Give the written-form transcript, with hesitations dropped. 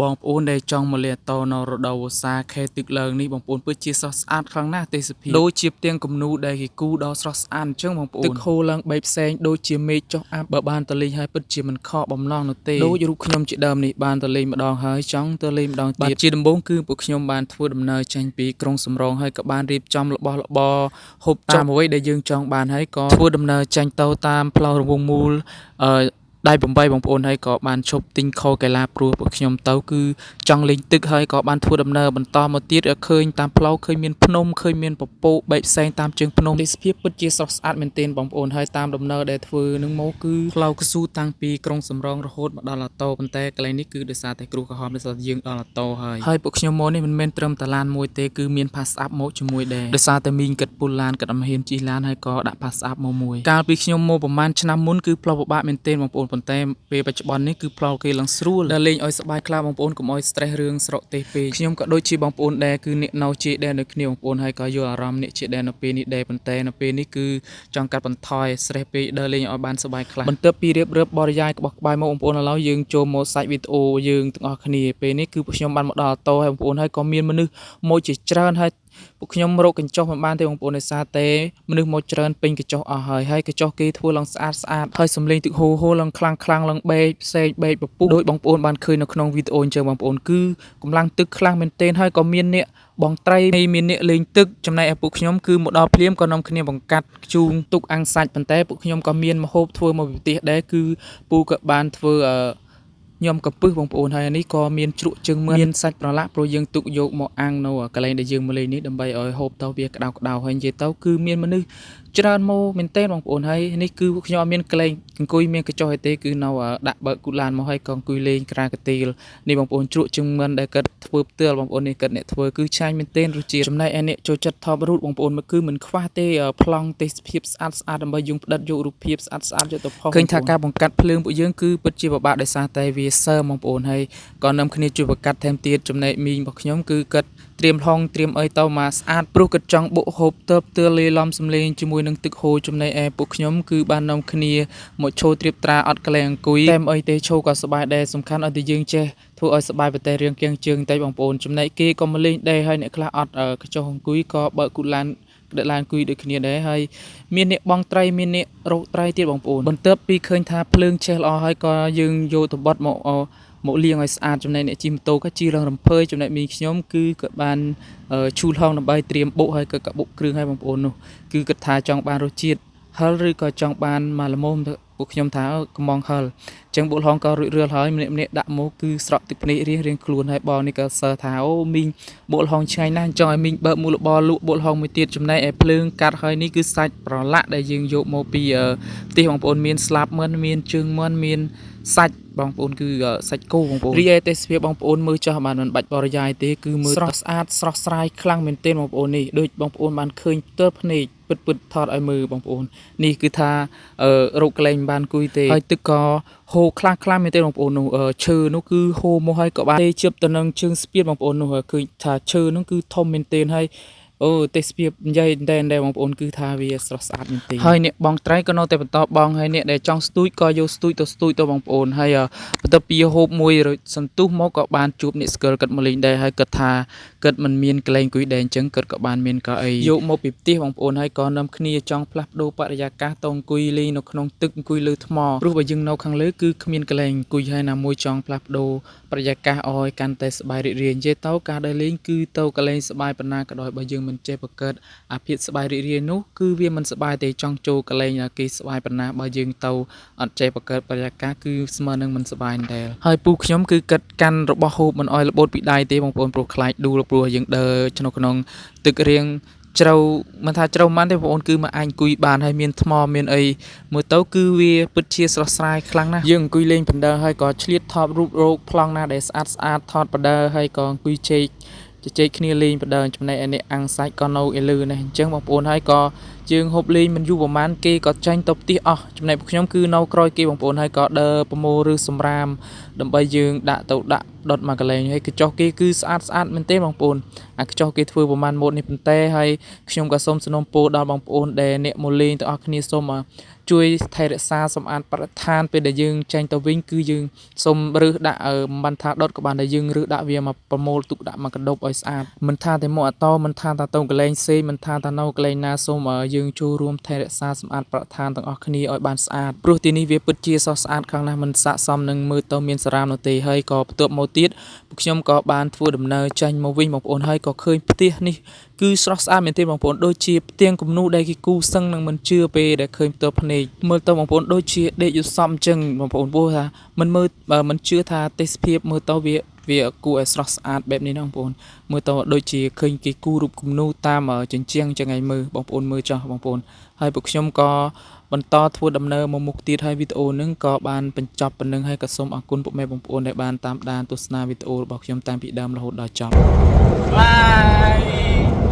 បងប្អូនដែលចង់មកលេងអាតនៅរដូវវស្សាខែទឹកឡើងនេះបងប្អូនពិតជាស្រស់ស្អាតខ្លាំងណាស់ទេសភាពដូចជាផ្ទាំងគំនូរដែលគេគូរដ៏ស្រស់ស្អាតអញ្ចឹងបងប្អូនទឹកហូរឡើងបែបផ្សេងដូចជាមេឃចុះអាប់បើបានទៅលេងហើយពិតជាមិនខកបំណងនោះទេដូចរូបខ្ញុំជាដើមនេះបានទៅលេងម្ដងហើយចង់ទៅលេងម្ដងទៀតជាដំបូងគឺពួកខ្ញុំបានធ្វើដំណើរចេញពីក្រុងសំរោងហើយក៏បានរៀបចំរបស់របរហូបតាមអ្វីដែលយើងចង់បានហើយក៏ធ្វើដំណើរចេញទៅតាមផ្លូវរង្វង់មូលអឺ ដៃ8បងប្អូនហើយក៏បានឈប់ទិញខកីឡាព្រោះពួកខ្ញុំទៅគឺចង់លេងទឹកហើយក៏បានធ្វើដំណើរបន្តមកទៀតឃើញតាមផ្លូវឃើញមានភ្នំឃើញមានពពកបែកផ្សែងតាមជើងភ្នំទេសភាពពិតជាស្រស់ស្អាតមែនទែនបងប្អូនហើយតាមដំណើរដែលធ្វើនឹងមកគឺផ្លូវកស៊ូតាំងពីក្រុងសំរោងរហូតមកដល់ឡាតូប៉ុន្តែកន្លែងនេះគឺដោយសារតែគ្រោះក្រហមដោយសារតែយើងដល់ឡាតូហើយហើយពួកខ្ញុំមកនេះមិនមែនត្រឹមតែឡានមួយទេគឺមានផាសអាប់មកជាមួយដែរដោយសារតែមីងគិតពុលឡានគិតអមហ៊ានជិះឡានហើយក៏ដាក់ផាសអាប់មកមួយកាលពីខ្ញុំមកប្រហែលឆ្នាំមុនគឺផ្លូវពិបាកមែនទែនបងប្អូនប៉ុន្តែពេលបច្ចុប្បន្ននេះគឺផ្លូវគេឡើងស្រួលដែលលេងឲ្យសប្បាយខ្លះបងប្អូនកុំឲ្យ stress រឿងស្រុកទេសពេកខ្ញុំក៏ដូចជាបងប្អូនដែរគឺអ្នកនៅជាដែរនៅគ្នាបងប្អូនហើយក៏យល់អារម្មណ៍អ្នកជាដែរនៅពេលនេះដែរប៉ុន្តែនៅពេលនេះគឺចង់កាត់បន្ថយ stress ពេកដើរលេងឲ្យបានសប្បាយខ្លះបន្ទាប់ពីរៀបរៀបបរិយាយក្បោះក្បាយមកបងប្អូនឥឡូវយើងចូលមកសាច់វីដេអូយើងទាំងអស់គ្នាពេលនេះគឺពួកខ្ញុំបានមកដល់អាតូហើយបងប្អូនហើយក៏មានមនុស្សមកជាច្រើនហើយពួកខ្ញុំរកកញ្ចុះមិនបានទេបងប្អូនដោយសារតែមនុស្សមកច្រើនពេញកញ្ចុះអស់ហើយហើយកញ្ចុះគេធ្វើឡើងស្អាតស្អាតហើយសំឡេងទឹកហូរហូរឡើងខ្លាំងខ្លាំងឡើងបែកផ្សេងបែកពពុះដោយបងប្អូនបានឃើញនៅក្នុងវីដេអូអញ្ចឹងបងប្អូនគឺកម្លាំងទឹកខ្លាំងមែនទែនហើយក៏មានអ្នកបងត្រីមានអ្នកលេងទឹកចំណែកឯពួកខ្ញុំគឺមកដល់ភ្លាមក៏នាំគ្នាបង្កាត់ខ្ជូងទុកអាំងសាច់ប៉ុន្តែពួកខ្ញុំក៏មានម្ហូបធ្វើមកពីផ្ទះដែរគឺពូក៏បានធ្វើអឺ ញ៉ាំកំពឹសបងប្អូនហើយអានេះក៏មានជ្រក់ជើងមឿនមានសាច់ប្រឡាក់ព្រោះយើងទុកយកមកអាំងនៅកន្លែងដែលយើងមកលេងនេះដើម្បីឲ្យហូបទៅវាក្តៅក្តៅហើយនិយាយទៅគឺមានមនុស្សច្រើនមកមែនទែនបងប្អូនហើយនេះគឺខ្ញុំអត់មានកន្លែងអង្គុយមានកញ្ចុះអីទេគឺនៅដាក់បើកគូឡានមកហើយក៏អង្គុយលេងក្រាកាទីលនេះបងប្អូនជ្រក់ជើងមឿនដែលគាត់ធ្វើផ្ទាល់បងប្អូននេះគាត់អ្នកធ្វើគឺឆ្ងាញ់មែនទែនរសជាតិចំណែកឯអ្នកចូលចិត្តថតរូបបងប្អូនមកគឺមិនខ្វះទេប្លង់ទេសភាពស្អាតស្អាតដើម្បីយើងផ្ដិតយករូបភាពស្អាតស្អាតយកទៅផុសឃើញថាការបង្កាត់ភ្លើងពួកយើងគឺពិតជាពិបាកដោយសារតែវាសើមបងប្អូនហើយក៏នាំគ្នាជួយបង្កាត់ថែមទៀតចំណែកមីងរបស់ខ្ញុំគឺគាត់ត្រៀមហងត្រៀមអីទៅមកស្អាតព្រោះគាត់ចង់បុកហូបទៅទើលាយឡំសំលេងជាមួយនឹងទឹកហូរចំណែកឯពួកខ្ញុំគឺបាននាំគ្នាមកឈោត្រៀបត្រាអត់កលែងអង្គុយតែមិនអីទេឈោក៏សប្បាយដែរសំខាន់ឲ្យតែយើងចេះធ្វើឲ្យសប្បាយប្រទេសរឿងគៀងជើងតែបងប្អូនចំណែកគេក៏មកលេងដែរហើយអ្នកខ្លះអត់កញ្ចុះអង្គុយក៏បើកគូឡានក្តិតឡានអង្គុយដូចគ្នាដែរហើយមានអ្នកបងត្រីមានអ្នករកត្រីទៀតបងប្អូនបន្ទាប់ពីឃើញថាភ្លើងឆេះល្អហើយក៏យើងយកទៅបត់មកមកលាងឲ្យស្អាតចំណែកអ្នកជិះម៉ូតូក៏ជិះឡើងរំភើយចំណែកមីងខ្ញុំគឺគាត់បានឈូលហងដើម្បីត្រៀមបុកហើយក៏កបុកគ្រឿងឲ្យបងប្អូននោះគឺគាត់ថាចង់បានរសជាតិហឹរឬក៏ចង់បានមកល្មមទៅពួកខ្ញុំថាកំងហឹរចឹងបុកល្ហុងក៏រួចរាល់ហើយម្នាក់ម្នាក់ដាក់មកគឺស្រក់ទឹកភ្នែករៀងរៀងខ្លួនហើយបងនេះក៏សើថាអូមីងបុកល្ហុងឆ្ងាញ់ណាស់ចង់ឲ្យមីងបើកមូលបលក់បុកល្ហុងមួយទៀតចំណែកឯភ្លើងកាត់ហើយនេះគឺសាច់ប្រឡាក់ដែលយើងយកមកពីផ្ទះបងប្អូនមានស្លាបមិនមានជើងមិនមានសាច់បងប្អូនគឺសាច់គោបងប្អូនរីឯទេសភាពបងប្អូនមើលចោះបានមិនបាច់បរិយាយទេគឺមើលស្រស់ស្អាតស្រស់ស្រាយខ្លាំងមែនទែនបងប្អូននេះដូចបងប្អូនបានឃើញផ្ទាល់ភ្នែកពិតពិតថតឲ្យមើលបងប្អូននេះគឺថាអឺរកកលែងមិនបានគួយទេហើយទឹកក៏ហូរខ្លាំងខ្លាំងមែនទេបងប្អូននោះឈើនោះគឺហូរមកហើយក៏បានទេជៀបទៅនឹងជើងស្ពានបងប្អូននោះឃើញថាឈើនោះគឺធំមែនទែនហើយអូទេសភាពនិយាយតែតែបងប្អូនគឺថាវាស្រស់ស្អាតមែនទេហើយអ្នកបងត្រីក៏នៅតែបន្តបងហើយអ្នកដែលចង់ស្ទូចក៏យកស្ទូចទៅស្ទូចទៅបងប្អូនហើយបន្ទាប់ពីហូបមួយសន្ទុះមកក៏បានជួបអ្នកស្គាល់គាត់មកលេងដែរហើយគាត់ថាគាត់មិនមានកន្លែងអង្គុយដែរអញ្ចឹងគាត់ក៏បានមានកៅអីយកមកពីផ្ទះបងប្អូនហើយក៏នាំគ្នាចង់ផ្លាស់ប្ដូរបរិយាកាសទៅអង្គុយលេងនៅក្នុងទឹកអង្គុយលើថ្មព្រោះបើយើងនៅខាងលើគឺគ្មានកន្លែងអង្គុយហើយណាមួយចង់ផ្លាស់ប្ដូរបរិយាកាសឲ្យកាន់តែសប្បាយរីករាយនិយាយទៅការដើរលេងគឺទៅកន្លែងសប្បាយប៉ុណ្ណាក៏ដោយបើយើងមិនចេះបង្កើតអាភាពសប្បាយរីករាយនោះគឺវាមិនសប្បាយទេចង់ចូលកន្លែងគេសប្បាយប៉ុណ្ណាបើយើងទៅអត់ចេះបង្កើតបរិយាកាសគឺស្មើនឹងមិនសប្បាយដែរហើយពូខ្ញុំគឺគិតកាន់របស់ហូបមិនអោយរបូតពីដៃទេបងប្អូនព្រោះខ្លាចដួលព្រោះយើងដើរក្នុងក្នុងទឹករៀងជ្រៅមិនថាជ្រៅមិនទេបងប្អូនគឺមកអាចអង្គុយបានហើយមានថ្មមានអីមើលទៅគឺវាពិតជាស្រស់ស្រាយខ្លាំងណាស់យើងអង្គុយលេងបណ្ដើហើយក៏ឆ្លៀតថតរូបរោគប្លង់ណាដែលស្អាតស្អាតថតបណ្ដើហើយក៏អង្គុយជែកជជែកគ្នាលេងបណ្ដើចំណែកឯនេះអាំងសាច់ក៏នៅឯលើនេះអញ្ចឹងបងប្អូនហើយក៏ យើងហូបលេងមិនយូរប្រហែលគេក៏ចាញ់ទៅផ្ទះអស់ចំណែកពួកខ្ញុំគឺនៅក្រោយគេបងប្អូនហើយក៏ដើរប្រមូលឬសម្រាមដើម្បីយើងដាក់ទៅដាក់ដុតមកកន្លែងហើយកញ្ចុះគេគឺស្អាតស្អាតមែនទេបងប្អូនអាកញ្ចុះគេធ្វើប្រហែលម៉ូតនេះប៉ុន្តែហើយខ្ញុំក៏សូមសំណូមពរដល់បងប្អូនដែលអ្នកមកលេងទាំងអស់គ្នាសូមជួយថែរក្សាសម្អាតបរិស្ថានពេលដែលយើងចេញទៅវិញគឺយើងសូមរើសដាក់មិនបានថាដុតក៏បានដែរយើងរើសដាក់វាមកប្រមូលទុកដាក់មកកណ្ដប់ឲ្យស្អាតមិនថាតែមកអតមិនថាតែទៅកន្លែងផ្សេងមិនថាតែនៅកន្លែងណាសូមយើងចូលរួមថែរក្សាសម្អាតបរិស្ថានទាំងអស់គ្នាឲ្យបានស្អាតព្រោះទីនេះវាពិតជាស្រស់ស្អាតខ្លាំងណាស់មិនស័ក្តិសមនឹងមើលទៅមានសារ៉ាមនោះទេហើយក៏បន្ទាប់មកទៀតពួកខ្ញុំក៏បានធ្វើដំណើរចេញមកវិញបងប្អូនហើយក៏ឃើញផ្ទះនេះគឺស្រស់ស្អាតមែនទេបងប្អូនដូចជាផ្ទាំងគំនូរដែលគេគូសឹងនឹងមិនជឿពេលដែលឃើញផ្ទាល់ភ្នែកមើលទៅបងប្អូនដូចជាដេកយល់សពអញ្ចឹងបងប្អូនព្រោះថាមិនមើលមិនជឿថាទេសភាពមើលទៅវាវាគួរឲ្យស្រស់ស្អាតបែបនេះណាបងប្អូនមើលទៅដូចជាឃើញគេគូររូបគំនូរតាមជញ្ជាំងចឹងឯងមើលបងប្អូនមើលចោះបងប្អូនហើយពួកខ្ញុំក៏បន្តធ្វើដំណើរមកមុខទៀតហើយវីដេអូនឹងក៏បានបញ្ចប់ប៉ុណ្ណឹងហើយក៏សូមអរគុណពុកម៉ែបងប្អូនដែលបានតាមដានទស្សនាវីដេអូរបស់ខ្ញុំតាំងពីដើមរហូតដល់ចប់ បាយ។